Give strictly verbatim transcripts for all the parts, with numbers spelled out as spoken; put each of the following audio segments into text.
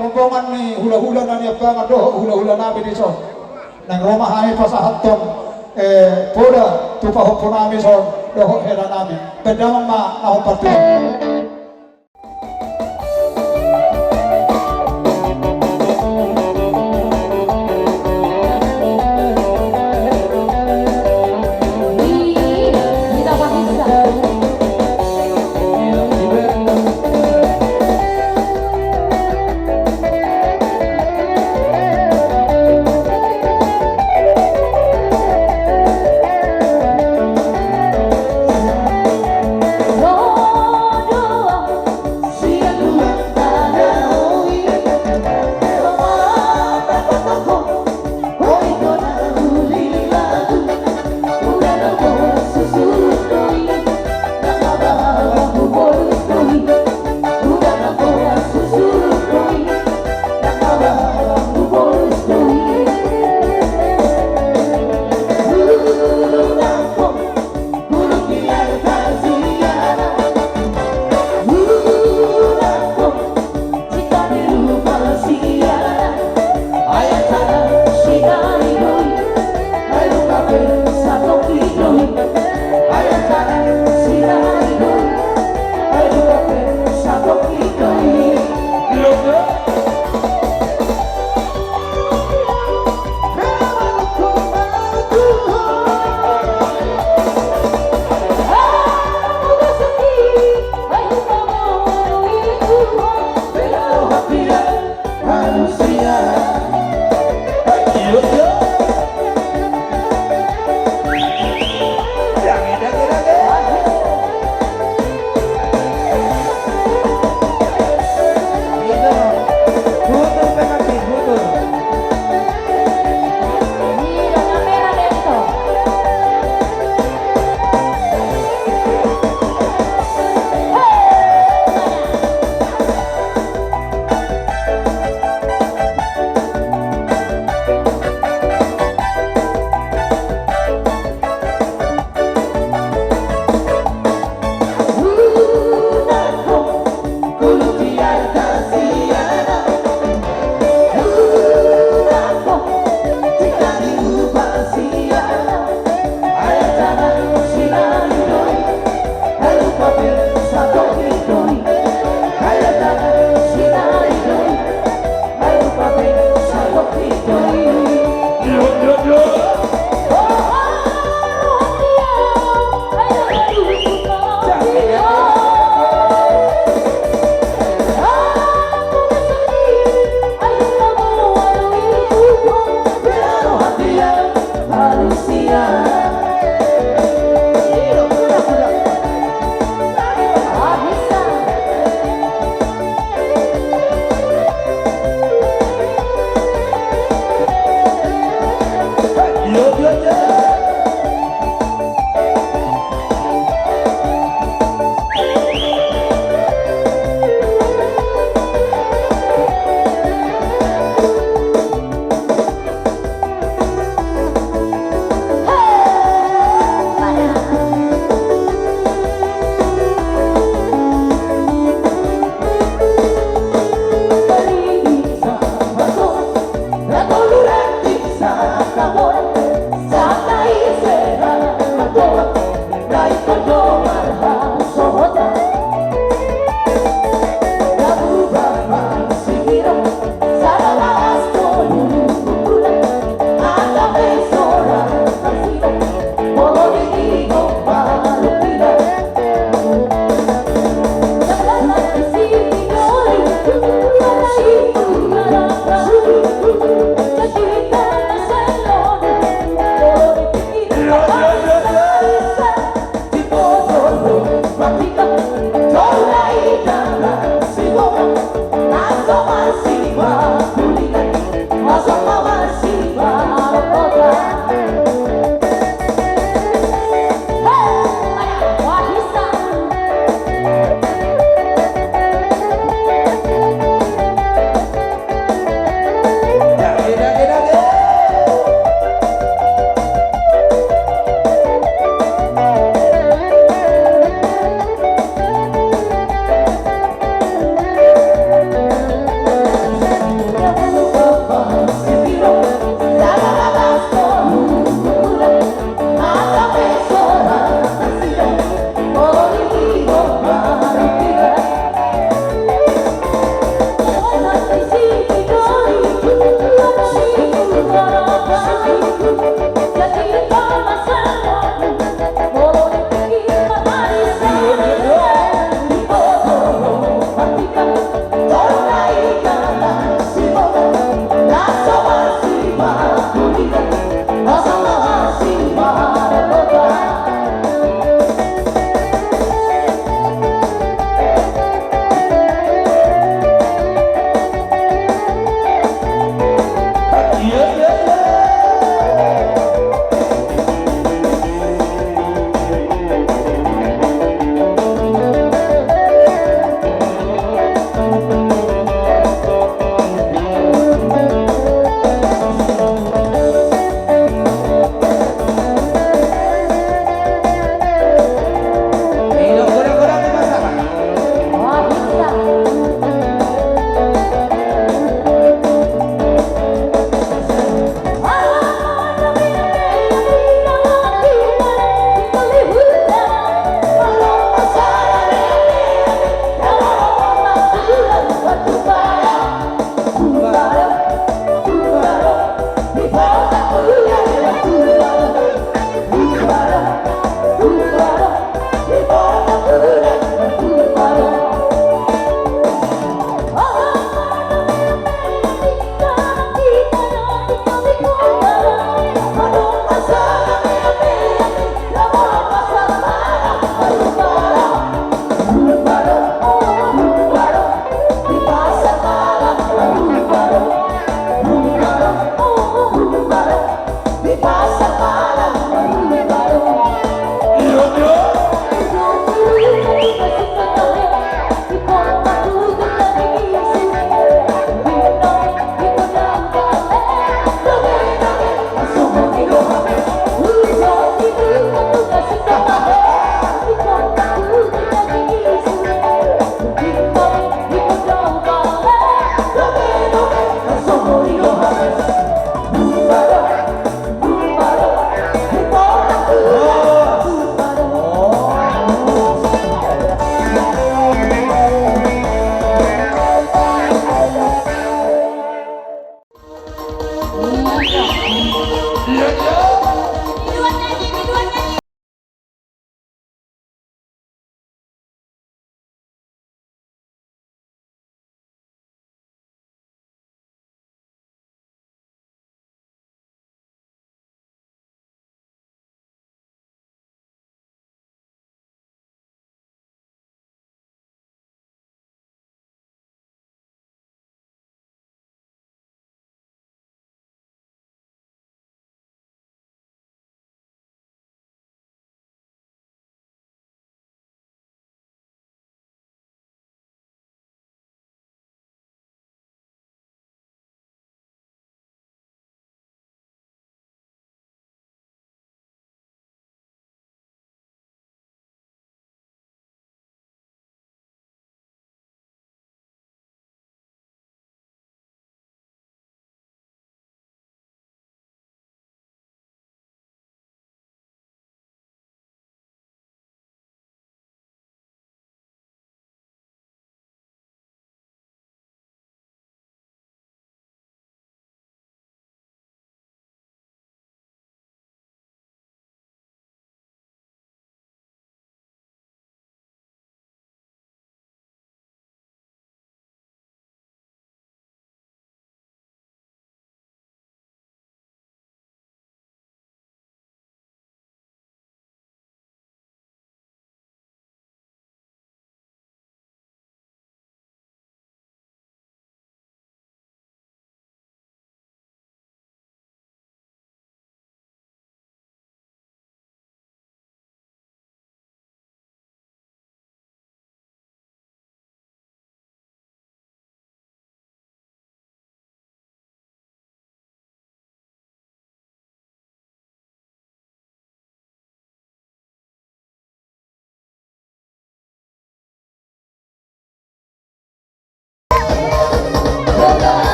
Rombongan ni hulahula na niambangan dohot hulahula nami dison. Nang ro ma hami pasahathon, eh, poda tu pahompu nami son dohot hela nami. Baen damang ma na hombar tu.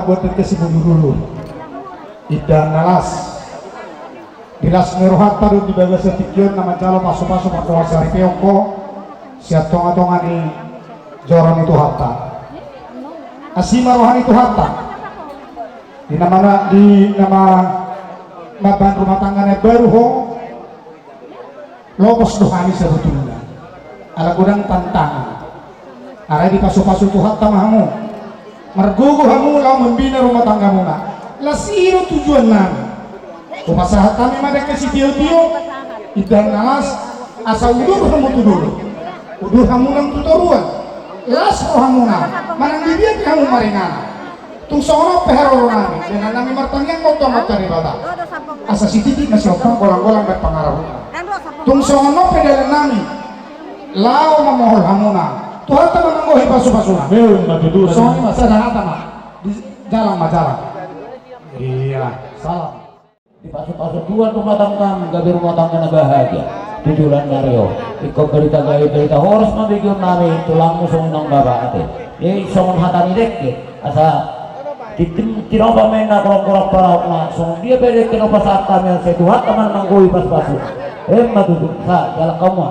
Buat dengke si mudurulu. Indahan na las. Di las ni rohanta do di bagasan tingki on na manjalo pasupasu mardohot saripeon ho sian tongatonga ni joro ni Tuhanta. Asi ma roha ni Tuhanta. Di nama na, di nama mambahen rumah tangga na baru ho. Lopos do hami sabotulna. Ala godang tantangan. Alai dipasupasu Tuhanta ma hamu. Margogo hamu laho mambina rumah tanggamuna. Las i do tujuannami. Hupasahat hami ma dengke sitiotio. Indahan na las. Asa udur hamu tu dolok. Udur hamu nang tu toruan. Las rohamuna. Manang di dia pe hamu maringanan. Tung songon on pe haroronami, dainannami martangiang ma tu Amanta Debata. Asa sititi ma sihombang, golanggolang bahen pangarahutna. Tung songon on pe dainannami, laho mamohol hamuna. Tuhanta ma manggohi pasupasuna. Songon i ma, sada hata ma. Di-, jalang ma, jalang. Iya, salam. Dipasupasu Tuhan rumah tanggamu, gabe rumah tangga na bahagia. Tu joloan ni ari on. Ingkon barita gabe, barita horas ma begeonnami, tulangmu songon i nang bapa ate. Jadi songon hata ni dengke, asa tintin tinopa ma i na gorang-gorang paraupna, songon dia pe dengke na hupasahat hami, sai Tuhanta ma na manggohi pasupasuna. Emma tutu, sa, jalang hamu ma.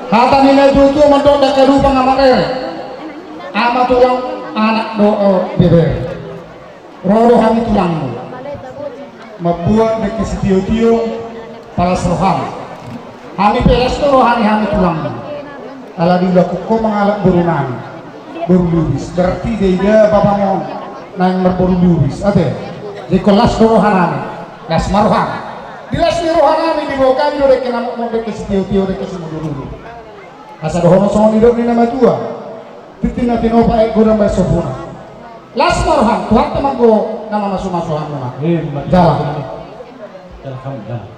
Hata ni natuatua mandok, dang ganup angka marere. Ama tulang, anak dohot bebere. Ro do hami tulangmu. Mambuat dengke sitiotio, palas roham. Hami pe las do roha ni hami tulangmu. Ala diulahon ho mangalap borunami. Boru Lubis. Berarti diida bapam on naeng marboru Lubis, ate? Jadi ingkon las do rohanami. Las ma roham. Di las ni rohanami diboan hami do dengke na mokmok, dengke sitiotio, dengke simudurulu. Asa dohonon songon nidok ni na matua. Tintin na tinopa aek godang bahen sompuna. Las ma roham, Tuhanta ma anggo na mamasumasu hamuna. Jalang. Jalang hamu, jalang.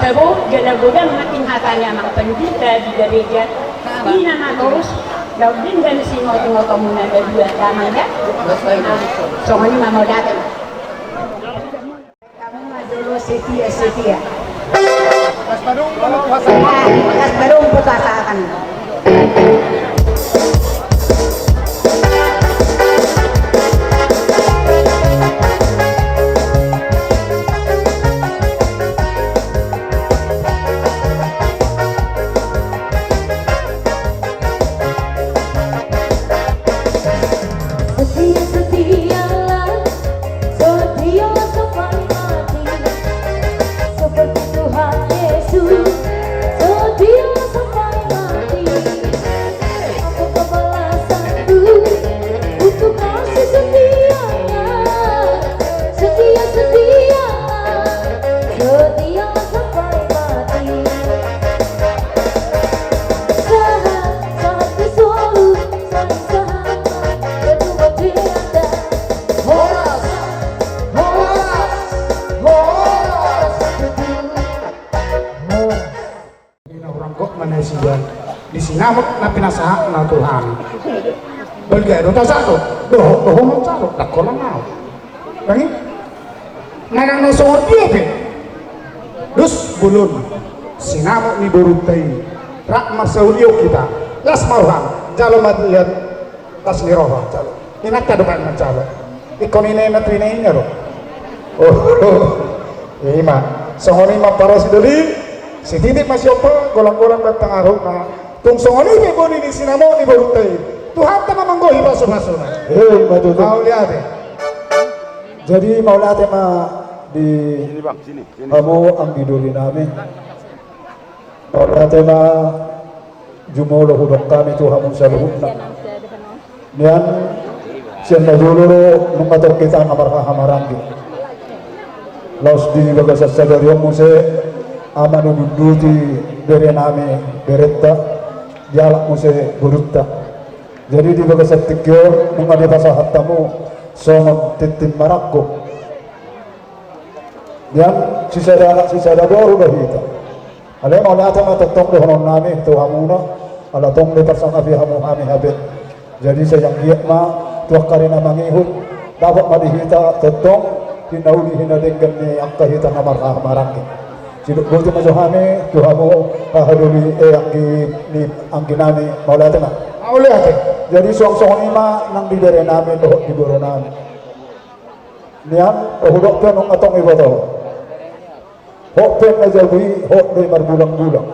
Abo, jala godang makin hatana amang pandita di gareja. Ina ma torus, laut denggan singotingotomuna na dua damang ya. Songon i ma modate. Kamu ma jolo setia-setia. Gas badung putuasa akan. Setia-setialah, setia sampai mati. Seperti Tuhan Yesus, setia sampai mati. Apakah balasanku untuk kasih setianya? Setia-setialah, setia sampai mati. Sahat, sahat ke solu, saling sahat, berubah tiada. Horas, horas, horas. Horas. Di na hurang gok mana sian di sinamot na pinasahat na Tuhan. Balga do tasahat dohot dohot mansahat dakkolan nau. Tangi. Manang na songon dia pe. Dus bulun sinamot ni borunta i. Rap marsaulion hita. Las ma roham. Jalo ma liat. Las ni roha jalo. Inanta do baen manjalo. Ingkon ina ina tu ina ina do. Oh. Ima. Songon i ma parasi doli. Sititi ma siompa golang-golang baen pangarahutna. Tung songon i pe boni ni sinamot ni borunta i. Tuhanta ma manggohi pasu-pasuna. Eh, betul. Mauliate. Jadi mauliate ma di hamu anggi doli nami. Mauliate ma jumolo hudok hami tu hamu saluhutna. Nian sian na jolo do nunga tong hita na marhahamaranggi. Laos di bagasan sadari on muse ama nunduti bere nami berenta dialap muse borunta. Jadi di bagasan tingki on nunga dipasahat hamu songon tintin marangkup. Nian sisada anak sisada boru do hita. Alai mauliate ma tongtong dohonon nami tu hamuna. Ala tong diparsangapi hamu hami hape. Jadi sai anggiat ma tu angka ari na mangihut dapot ma di hita tongtong hinauli hinadenggan ni angka hita na marhahamaranggi. Sidok boti ma jo hami tu hamu haha doli, eh, anggi ni anggi nami, mauliate ma. Mauliate. Jadi suang songon i ma nang di bere nami dohot di boru nami. Nian hudok pe nunga tong iboto ho. Ho pe na jabu i ho do i marbulang-bulang.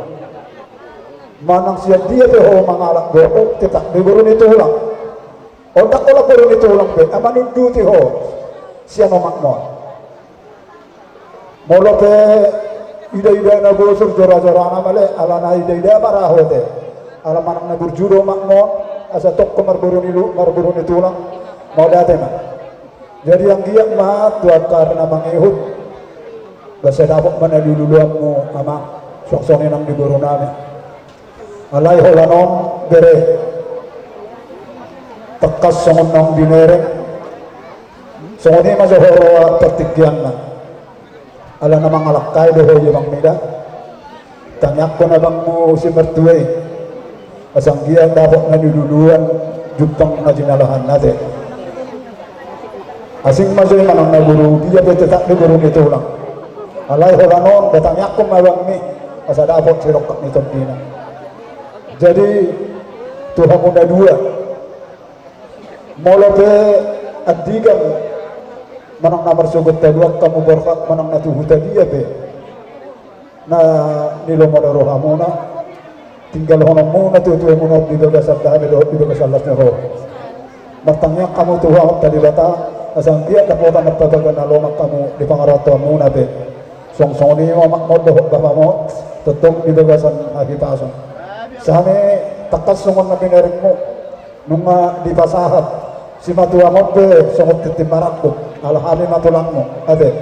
Manang sian dia pe ho mangalap boru tetap do i boru ni tulang. Ondang holan boru ni tulang pe ama nunduti ho sian omakmon. Molo pe ida-ida na bosur jora-jora na male ala na ida-ida ma ra ho te. Ala manang na burju do omakmon asa tongko marboru ni lu marboru ni tulang. Mauliate ma. Jadi anggiat ma tu angka ari na mangihut. Basa dapot ma na niluluanmu ama. Suang songon i nang di boru nami. Alai holan on bere. Tangkas songon naung binereng. Songon i ma jo ho roha partingkianna. Ala na mangalangkai do ho i abang mida. Tangiangkon abangmu si martua i. Asa anggiat dapot na niluluan jumpang na jinalahanna te. Asing ma jo i manang na boru dia pe tetap do i boru ni tulang. Alai holan on da tangiangkon ma abangmi asa dapot sirongkap ni tondina. Jadi tu hamu na dua. Molo pe andigan manang na marsogot haduan hamu borhat manang na tu huta dia pe na nilomo do rohamuna. Tinggalhononmuna tuatuamuna on di bagasan damai dohot di bagasan las ni roha. Martangiang hamu tu Tuhanta Debata asa anggiat dapotan na pabaga na lomak hamu di pangarantoanmuna pe. Suang songon i ma omakmon dohot bapamon tongtong di bagasan hahipason. Same tangkas songon na binerengmu. Nunga dipasahat simatuam on pe songon tintin marangkup ala hami ma tulangmu ate.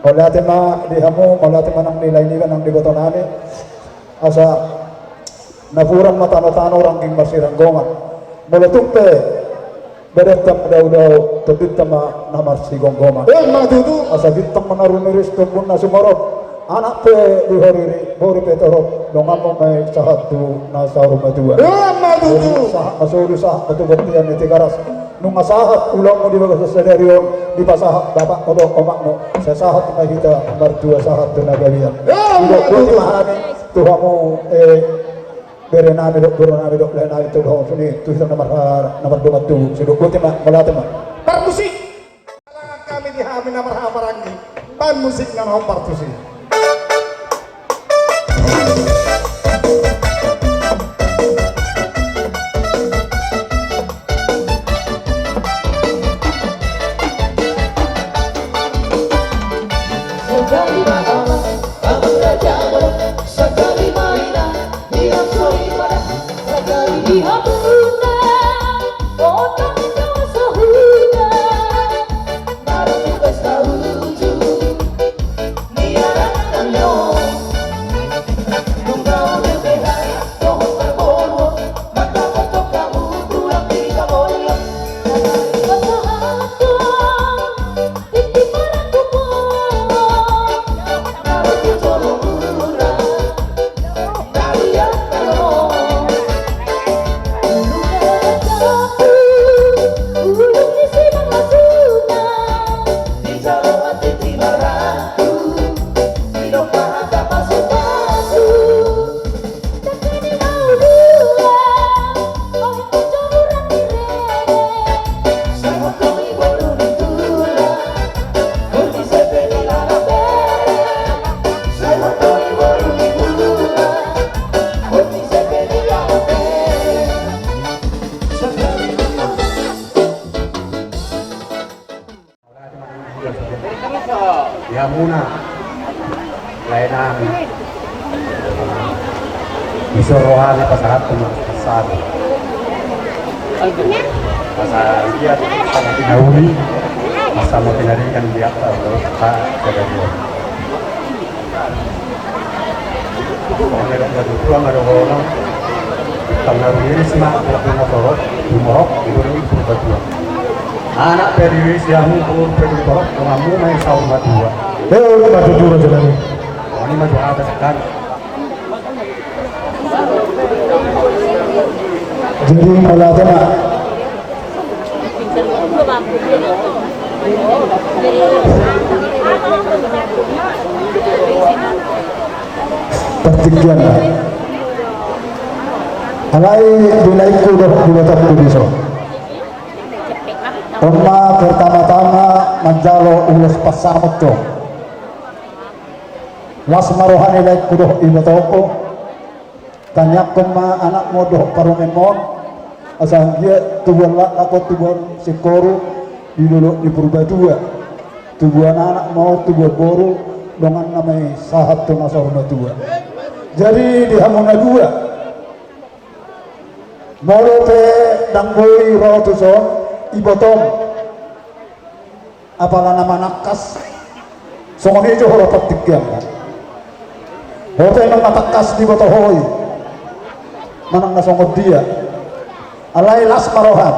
Mauliate ma di hamu, mauliate ma nang di lae niba nang di iboto nami. Asa napuran ma tano-tano rangging marsiranggongan. Molo tung pe badanta ma dao-dao tondinta ma na marsigomgoman. Ima tutu. Asa bintang ma na rumiris tombun na sumorop. Anak pe di horiri, boru pe torop, donganmu ma i sahat tu na saur matua. Ima tutu. Sahat ma solu, sahat ma tu bontean ni Tigaras. Nunga sahat ulaonmu di bagasan sadari on, dipasahat bapakmu dohot omakmu. Sai sahat ma hita martua sahat tu na gabean. Ima tutu. Didok ma hami tu hamu, eh, berenami dohot borunami dohot laenami tu dohot suni tu hita na marha-, na mardongan tubu. Sidok boti ma, mauliate ma. Parmusik. Halangan hami di hami na marhahamaranggi. Baen musik na naung partusi. Di hamuna laenami, dison rohana pasahat tu ma satu. Pasahat ia sama pinauli, sama pinaringan di atas, tak ada dua. Tulang ada orang. Tanggal ini sih mah, kalau punya torok, di Morok, di Gunung itu berdua. Anak dari Indonesia, mungkin pergi torok, kamu main sahur berdua. Eh, udah berdua jalan. Oh, ini mah juara besar kan. Jadi, kalau ada, Mak, partingkian. Alai di laengku dohot di ibotoku dison, on ma pertama-tama manjalo ulos pansamot on. Las ma roha ni laengku dohot ibotoku. Tangiangkon ma anakmu dohot parumaenmu on, asa anggiat tubuan laklak on, tubuan singkoru di dolok ni Purbatua. Tubuan anak ma on, tubuan boru, donganna ma i sahat tu na saur matua. Jadi di hamu na dua, molo pe ndang boi ro tuson ibotom, apala na manangkas, songon i jo ho ro partingkian. Ho pe nunga tangkas diboto ho i manang na songon dia. Alai las ma roham.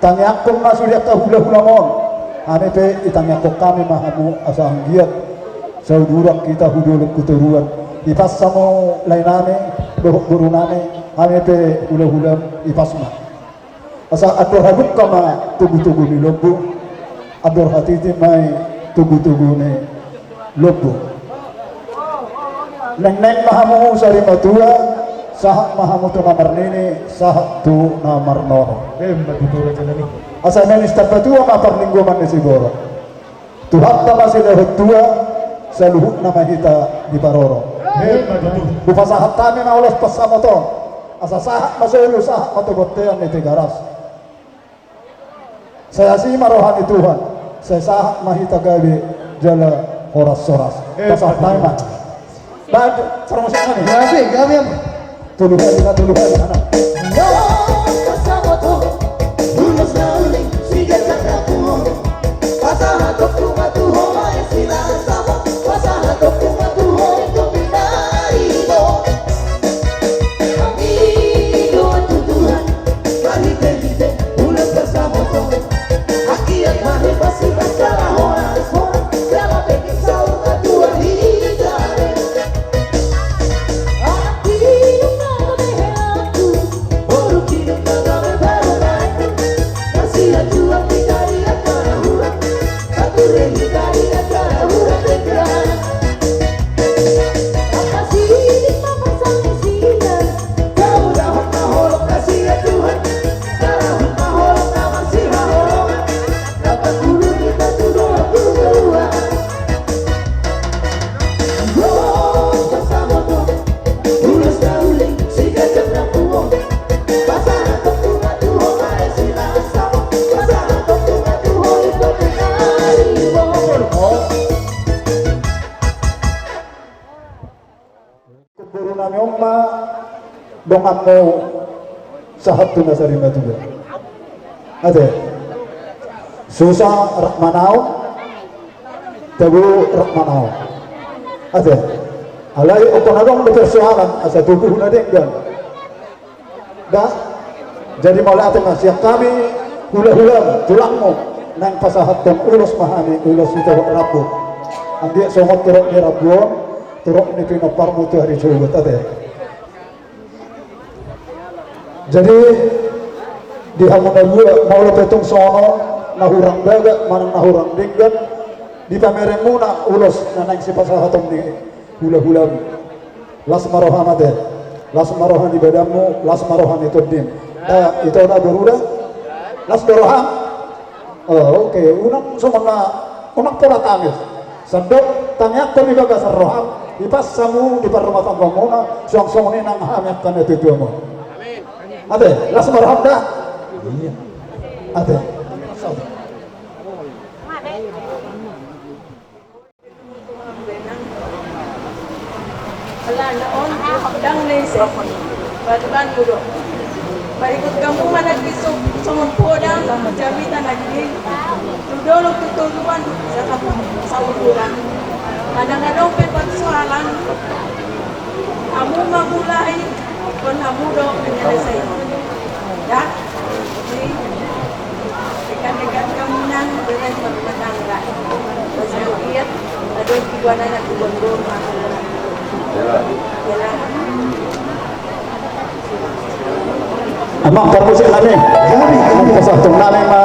Tangiangkon ma sude angka hulahulam on. Hami pe itangiangkon hami ma hamu asa anggiat sauduran hita hu dolok hu toruan. Ipasa hamu laenami dohot borunami, hami pe hulahulam ipas ma. Asa andor hadungka ma togutogu ni lombu, andor hatiti ma i togutogu ni lombu. Nengneng ma hamu sari matua, sahat ma hamu tu na marnini, sahat tu na marnono. Emma tutu raja nami. Asa manis tapatua ma parlinggoman ni sigoro. Tuhanta ma silehon tua, saluhutna ma hita diparoro. Emma tutu. Hupasahat hami ma ulos pansamot on, asa sahat ma solu, sahat ma tu bontean ni Tigaras. Sai asi ma roha ni Tuhan, sai sahat ma hita gabe jala horas-horas. Emma tutu. Pasahat nami ma. Baik, terus nami. Gabe, gabe. Tolu kali, tolu kali, anak. donganmu sahat tu na sari matua. Ate. Susa rap manaon, tabo rap manaon. Ate. Alai anggo na adong do persoalan asa tubu na denggan. Da. Jadi mauliate ma sian hami hula-hula tulangmu naeng pasahathon ulos ma hami, ulos sitorop rambu. Anggiat songon torop ni rambu on, torop ni pinomparmu tu ari sogot, ate. Jadi di hamu na dua, molo pe tung songon on na hurang bagak manang na hurang denggan, dipamereng muna ulos na naeng sipasahaton ni hula-hulamu. Las ma roham, ate. Las ma roha ni badanmu, las ma roha ni tondim. Da, ito da boru da. Las do roham. Oh, oke, unang songon na, unang pola tangis. Sandok tangiangkon di bagasan roham, hipas hamu di parrumatanggaonmuna, suang songon i nang hami angka natuatuamu. Ate, las ma roham da. Iya. Ate. Alana on, ndang na ise, batulanmu do. Marikut hamu ma nangkin so, songon podang, jamita nangkin, tu dolok tu toruan, sahali saumur. Manang adong pe persoalan, hamu ma mulai, ingkon hamu do menyelesaikan. Ya? Dekat-dekat hamu nang, bereng berumah tangga. Pas lihat, adong tiga anak, tiga rumah. Yalah. Amang parmusik nami. Amang pasahathon nami ma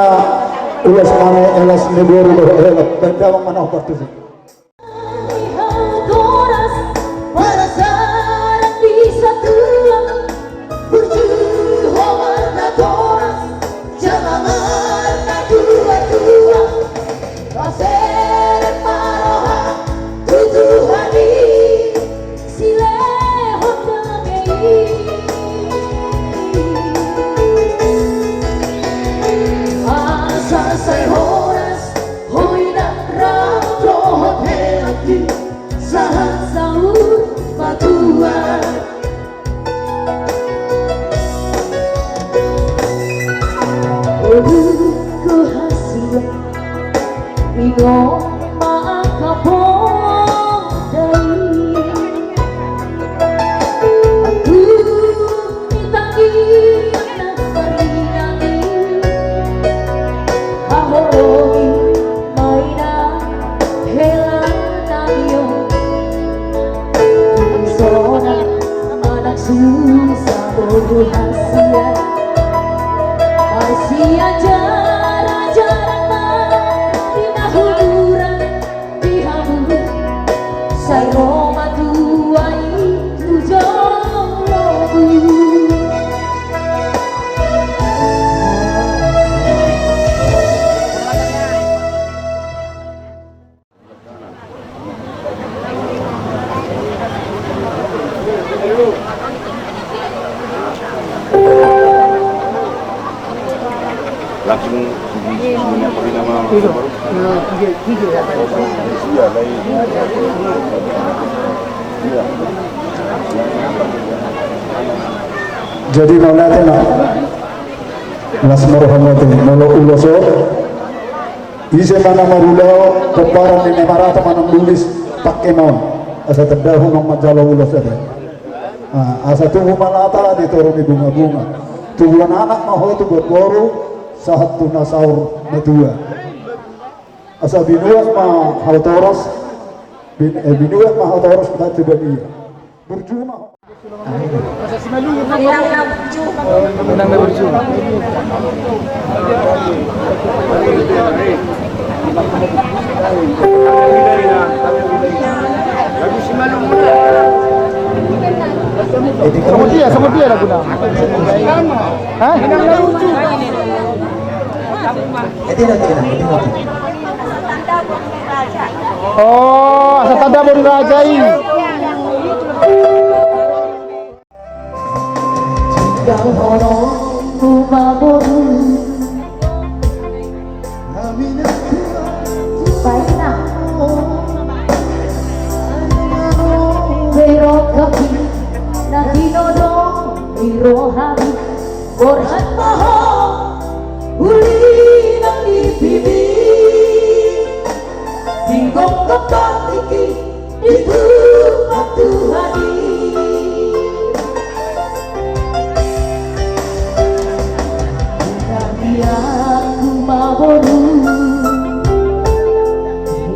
ulos nami, ulos ni boru dohot helot. Baen damang ma na parmusik. Asa sai horas. Hoida rap dohot helot i sahat saur matua. Ulu ku hasian, ingot ma angka poda i. Angkup ni tangiang na marninang i, haholongi ma inang hela nami on. Sonang anak susa boru hasian, marsian jarang-jarang ma di na humuran. Di hamu sai ro ma tua i tu jolomu. Langsung semuanya kami nama. Jadi mauliate ma. Las ma roham, ate, molo ulos on. Ise ma na marulaon pomparan ni na marata manang bulis, pake ma on. Asa tanda hamu manjalo ulos, ate. Ah, asa tubu ma lata di toru ni bunga-bunga. Tubuan anak ma ho, tubuan boru, sahat tu na saur matua. Asa binuat ma hau toras, bin-, eh, binuat ma hau toras, baen tu badia. Burju ma ho. Inang na burju. Sama dia, sama dia laguna. Hah? Oh, asa tanda boru raja i. Dohononmu ma boru. Baena. Berok kaki na tinodo. Rohami, borhat ma ho, uli nang di pipi, di gomgom tingki, di tumpak Tuhan i. Hita biar rumah boru,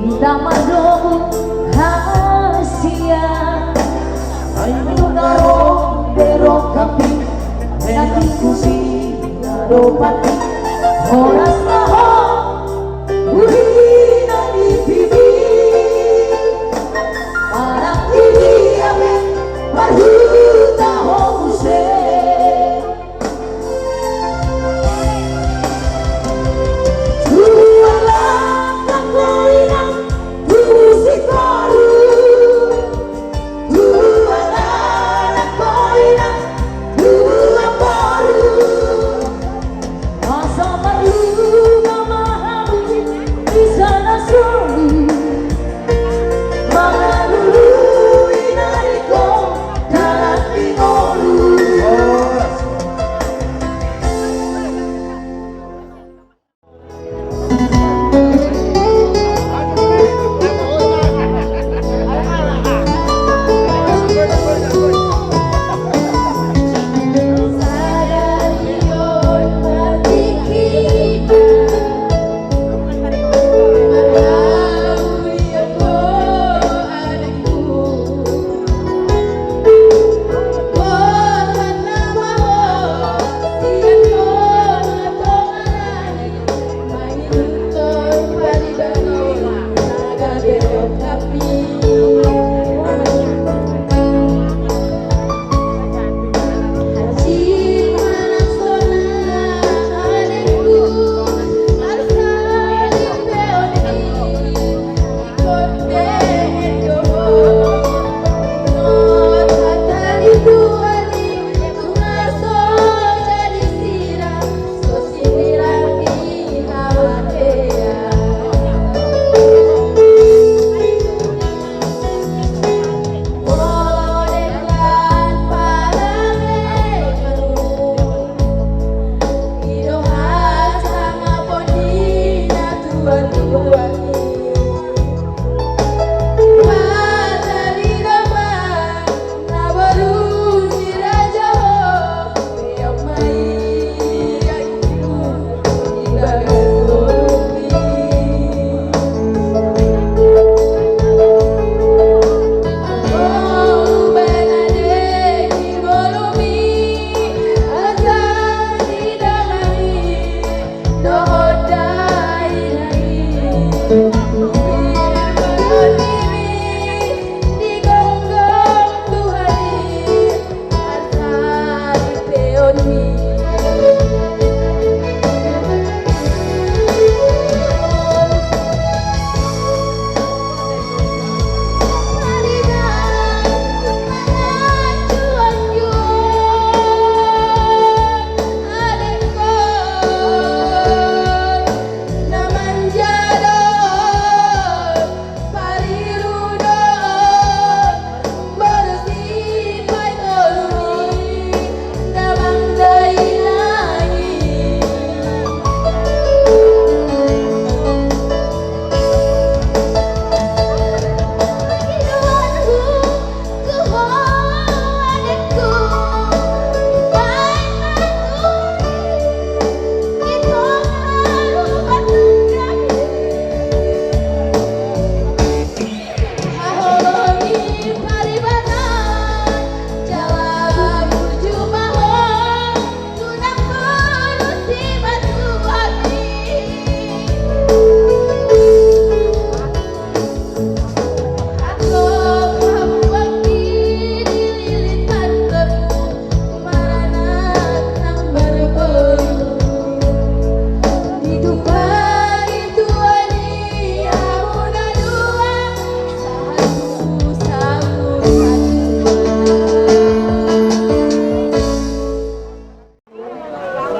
hita mardomu hasian. Ai nunga ro be rongkapmi, nang tusi na dopati, horas ma ho, uli nang di pipi, parang di dia be marhuta ho muse.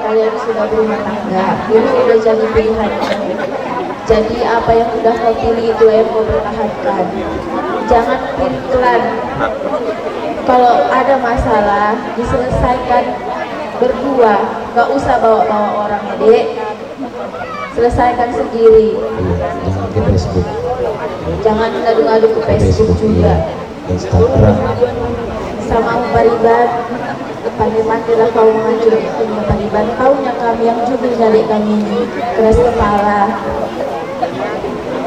Kalian sudah berumah tangga, ini udah jadi pilihan. Jadi apa yang udah kau pilih, itulah yang kau pertahankan. Jangan pilih pelan. Kalau ada masalah, diselesaikan berdua, nggak usah bawa-bawa orang, ya, Dek. Selesaikan sendiri. Iya, jangan ke Facebook. Jangan ngadu-ngadu ke Facebook juga. Iya. Instagram. Sama pariban, pandai-pandailah kau menghancurkan dunia pariban. Taunya kami yang jubirnya, Dek, kami ini keras kepala.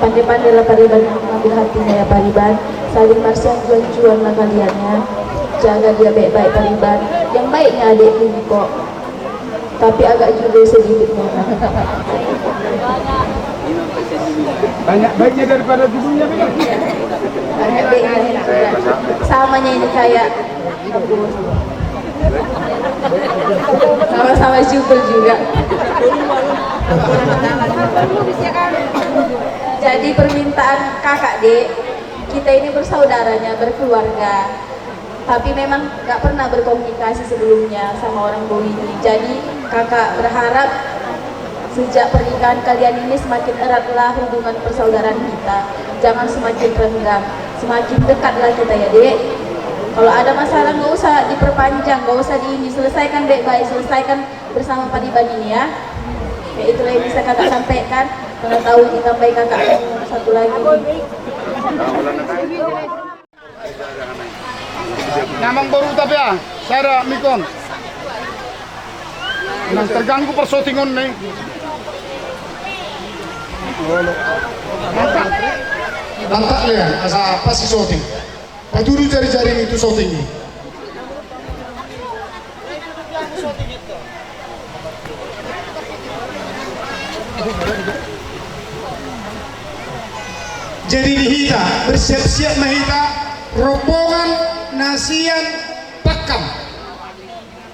Pandai-pandailah pariban mengambil hatinya, ya, pariban. Saling marsianjuan-juanlah kalian, ya. Jaga dia baik-baik, pariban. Yang baiknya adikku ini kok. Tapi agak juga sedikit memang. Banyak baiknya daripada judulnya, kan? Banyak baiknya juga. Samanya ini kayak sama-sama syukur juga. Jadi permintaan kakak, Dek, kita ini bersaudaranya, berkeluarga. Tapi memang nggak pernah berkomunikasi sebelumnya sama orang Boru ini. Jadi kakak berharap sejak pernikahan kalian ini semakin eratlah hubungan persaudaraan kita. Jangan semakin renggang, semakin dekatlah kita, ya, Dek. Kalau ada masalah nggak usah diperpanjang, nggak usah di ini, selesaikan baik-baik, selesaikan bersama pariban ini, ya. Ya, itulah yang bisa kakak sampaikan. Mana tahu ditambahi kakak satu lagi. Namang boru tapi ah, sada mikon. Nang terganggu persyutingan nih. Mantap. Mantap ya, asa apa sih syuting? Patudu jari-jari itu syuting. Jadi di hita, bersiap-siap ma hita, rombongan na sian Pakam.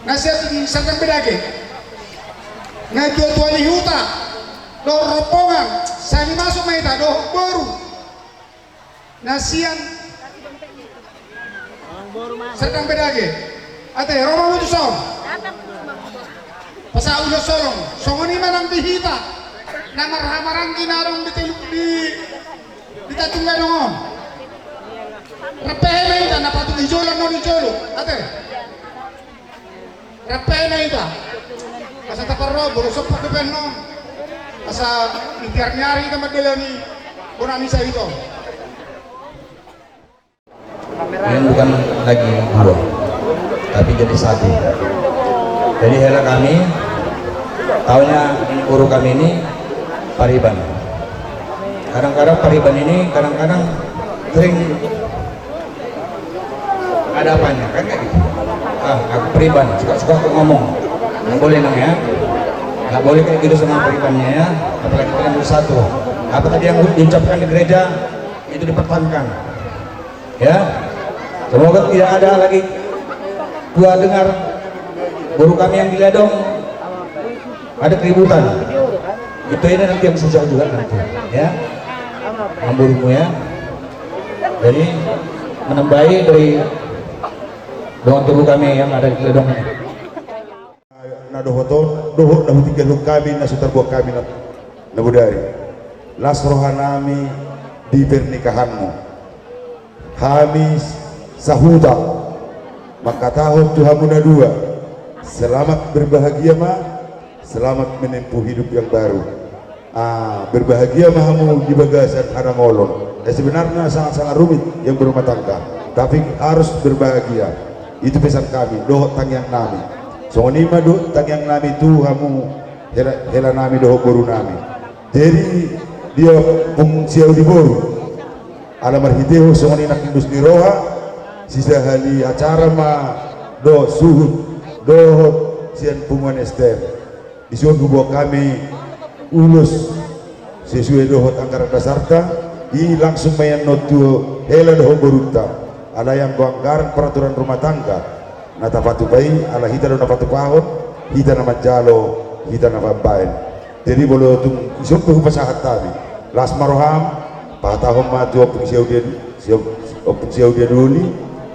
Na sian Serdang Bedagai. Na tua-tua ni huta, dohot rombongan, sani masuk ma hita, dohot boru. Na sian Serdang Bedagai. Ate, ro ma tuson. Pasa ulos solong. Songon i ma nang di hita. Na marhahamaranggi na adong di Teluk di, di Tanjung Gadong on. Rap hehe ma hita na patuk di jolo, non di jolo. Ate. Rap hehe ma hita. Asa taparro, bolo sopak dope annon. Asa ikhtiar ni ari hita mandalani bona ni sahit on. Ini bukan lagi dua, tapi jadi satu. Jadi hela kami, taunya boru kami ini pariban. Kadang-kadang pariban ini kadang-kadang sering ada apanya, kan kayak gitu. Ah, aku pariban, suka-suka aku ngomong. Nggak boleh, Nang, ya. Nggak boleh kayak gitu sama paribannya, ya. Apalagi kalian bersatu. Apa tadi yang diucapkan di gereja, itu dipertahankan. Ya. Semoga tidak ada lagi gua dengar boru kami yang di Ledong ada keributan. Itu ini nanti yang susah juga nanti, ya. Namborumu, ya. Jadi, menembai dari dongan tubu kami yang ada di Ledong ini. Na dohot on, dohot na hutinggalhon hami, na so tarbuat hami na, na bodari. Las roha nami di pernikahanmu. Hami sahuta mangkatahon tu hamu na dua, selamat berbahagia ma, selamat menempuh hidup yang baru. Ah, berbahagia ma hamu di bagasan harangolon. Eh, sebenarnya sangat-sangat rumit yang berumah tangga, tapi harus berbahagia. Itu pesan kami, dohot tangiang nami. Songon i ma dohot tangiang nami tu hamu hela, hela nami dohot boru nami. Jadi dia pung siau di boru. Ala marhitehon songon i nang dos ni roha, sisahali acara ma dohot suhut, dohot sian punguan S T M. Dison huboan hami ulos sesuai dohot anggaran dasarta, i langsung ma i annon tu hela dohot borunta. Alai anggo anggaran peraturan rumah tangga, na tapatupa i, ala hita do na patupahon, hita na manjalo, hita na mambaen. Jadi molo tung dison pe hupasahat hami. Las ma roham, pahatahon ma tu ompung siau dia, siau, ompung siau dia doli,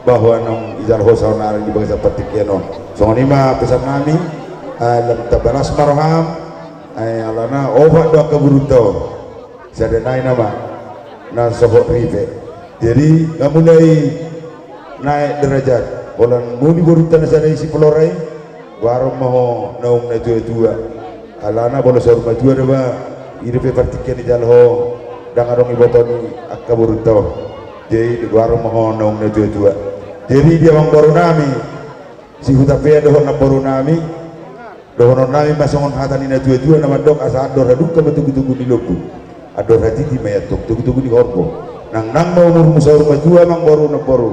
bahwa naung ijalo ho saonari di bagasan partingkian on. Songon i ma pesan nami, eh, lam tamba las ma roham, eh, alana opat do angka borunta on. Sada nai nama na sohot ripe. Jadi nga mulai naek derajat. Holan muli borunta na sada i si Polora i, goaron ma ho naung na tuatua. Alana molo saur matua do ba, i dope partingkian dijalo ho, ndang adong iboto ni angka borunta on. Jadi goaron ma ho naung na tuatua. Jadi di amangboru nami, si Hutapea dohot namboru nami, dohonon nami ma songon hata ni na tuatua na mandok, asa andor hadungka ma togutogu ni lombu, andor hatiti ma i antong togutogu ni horbo. Nangnang ma umurmu saur matua, amangboru namboru,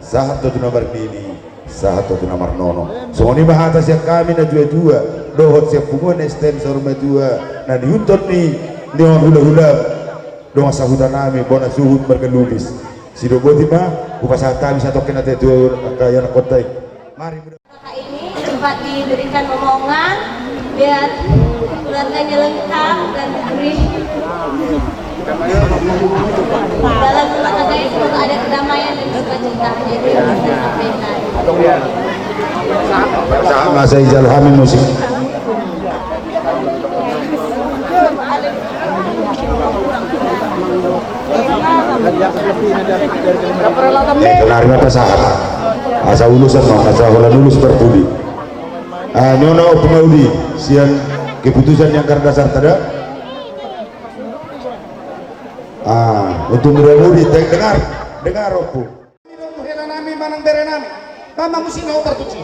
sahat tu na marnini, sahat tu na marnono. Songon i ma hata sian hami na tuatua dohot sian punguan S T M saur matua na niihuthon ni, ni on hulahula dongan sahuta nami, bona suhut marga Lubis. Sidok boti ma, hupasahat hami satongkin ate tu angka ianakhonta i. Mari. Kakak ini sempat diberikan omongan biar keluarganya lengkap dan diberi dalam rumah tangganya semoga ada kedamaian dan sukacita. Itu yang bisa disampaikan. Sama saya Ijal Hamid musik. Eh, kenari ma pasahat. Asa ulos annon, asa holan ulos parpudi. Ah, nona Ompu Mauli, sian keputusan yang karena sartada. Ah, untuk muda-mudi, dengar, dengar, Ompu. Hela nami manang bere nami, mama musim mau tertuci.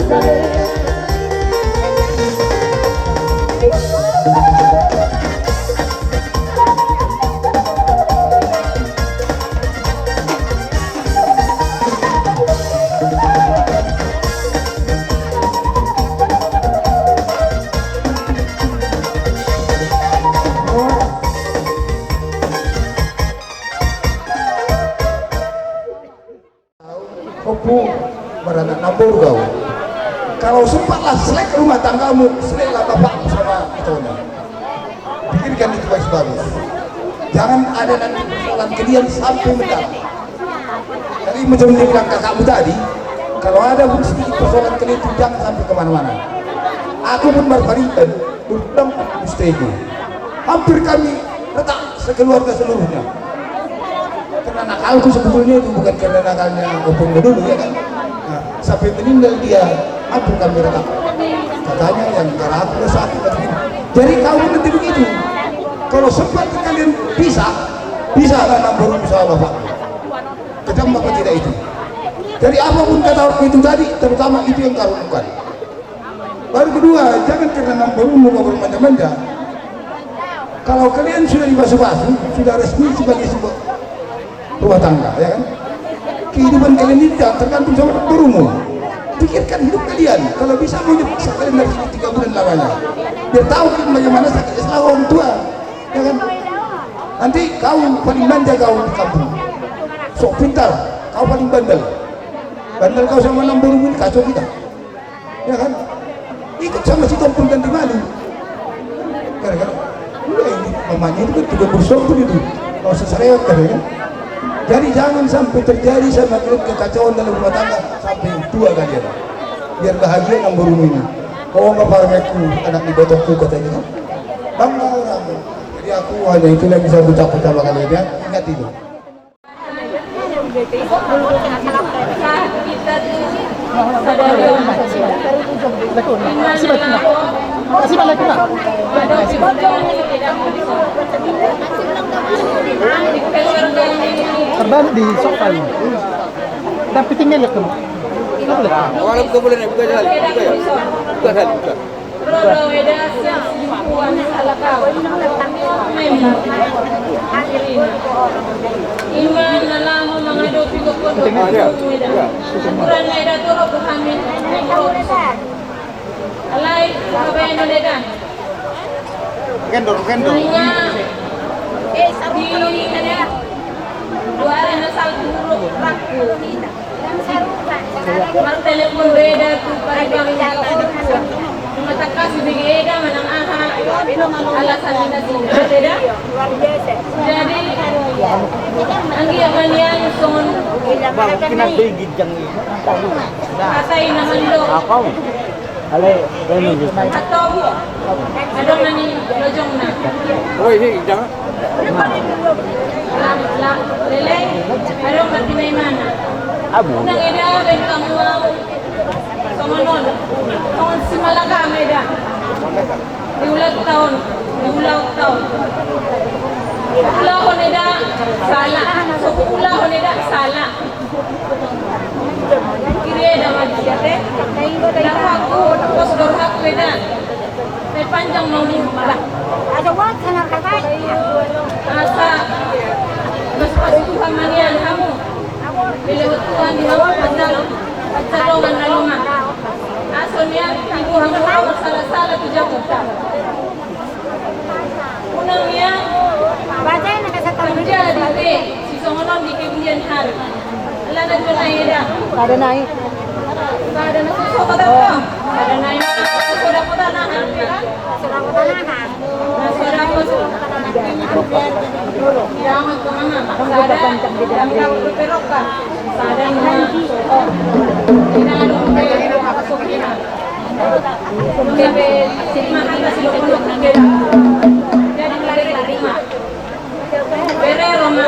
Ompu, beranak namboru kau. Kalau sempatlah selek rumah tanggamu, seleklah bapakmu sama itunya. Pikirkan itu baik-baik. Jangan ada nanti persoalan kalian sampai mendalam. Jadi macam dia bilang kakakmu tadi, kalau ada pun sedikit persoalan kalian itu jangan sampai kemana-mana. Aku pun marpariban, berpegang mustego. Hampir kami retak sekeluarga seluruhnya. Karena nakalku sebetulnya itu bukan karena nakalnya Ompung dulu, ya kan? Nah, sampai meninggal dia, hampir kami retak. Katanya yang gara aku udah sakit begini. Jadi kau nanti begitu. Kalau sempat kalian bisa, bisa lah namboru sama bapak. Kejam apa tidak itu? Jadi apapun kata orang itu tadi, terutama itu yang kau lakukan. Baru kedua, jangan karena namborumu kau bermanja-manja. Kalau kalian sudah dipasu-pasu, sudah resmi sebagai sebuah rumah tangga, ya kan? Kehidupan kalian ini tidak tergantung sama namborumu. Pikirkan hidup kalian. Kalau bisa mau dipaksa kalian dari sini tiga bulan lamanya. Biar tahu kan bagaimana sakit selalu orang tua, ya kan? Nanti kau paling manja kau di kampung. Sok pintar, kau paling bandel. Bandel kau sama namborumu ini kacau kita. Ya kan? Ikut sama si Tompul dan di Malu. Gara-gara, iya, ini mamanya itu kan juga bersombong itu. Kalau seserewan kan, ya kan? Jadi jangan sampai terjadi sama kalian kekacauan dalam rumah tangga sampai tua kalian. Biar bahagia namborumu ini. Kau nggak parmeku anak di botongku katanya. Bangga orang. Jadi aku hanya itu yang bisa ucapkan sama kalian ya. Ingat itu. Terbanyak di sofa ini. Dan pitingnya lihat tuh. Walau buka boleh nih, buka jalan, buka ya. Buka jalan, buka. Rorau eda sian silimpuan salakau. Ima na laho mangadopi gokhon. Aturan na eda torop do hami. Alai habaenon eda. Kendor, kendor. Ninna. Di duari na salpu huruf rakku. Martelepon do eda tu pariban ni dohot. Nunga tangkas dibege eda manang aha alasan ni nasida, eda. Jadi anggiat ma nian songon hata i na mandok. Antong adong na nilojongna. Oi, hei, jangan. Lam, lam, leleng, adong na tinaimana. Unang eda baen hamu au songon on, songon si Malakama eda. Di ulaonta on, di ulaonta on. Ulaon eda sala, so ulaon eda sala. Kiri eda ma di siate. Dorhaku, pos dorhaku eda. Sai panjang ma umurta. Asa pasupasu Tuhan ma nian hamu. Dilehon Tuhan di hamu pansalongan na lomo. Asa nian tibu hamu salasala tu jabuta. Unang ia terjadi be sisongon on di kemudian hari. Alana jua nai eda. Sada nai. Sada na suso kota tong. Sada nai. Sada kota na. Sada kota. Sada na. Sada na. Bere ro ma.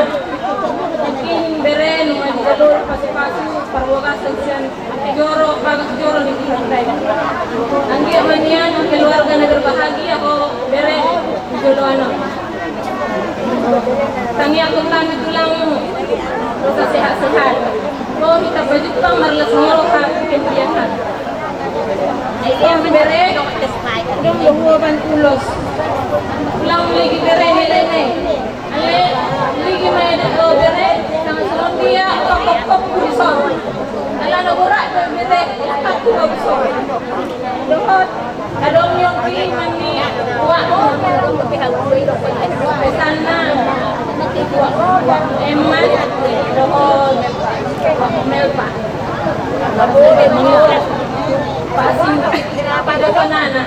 Mungkin bere nunga dijalo pasupasu parbagason sian joro, bagas joro ni Tuhan. Anggiat ma nian keluarga na berbahagia ho bere di joloan on. Tangiangkon hami tulangmu asa sehat-sehat. Ho hita pajumpang marlas ni roha tu kemudian hari. Johoban ulos. Ulang lagi bere helene. Ale lagi main o bere. Sama sama dia. Kok kok kok kurson. Ala no borak bere. Aku kurson. Dohot. Adong nyongki mani. Wah. Pesanna. Eman. Dohot. Melpa. Pasin. Pada konana.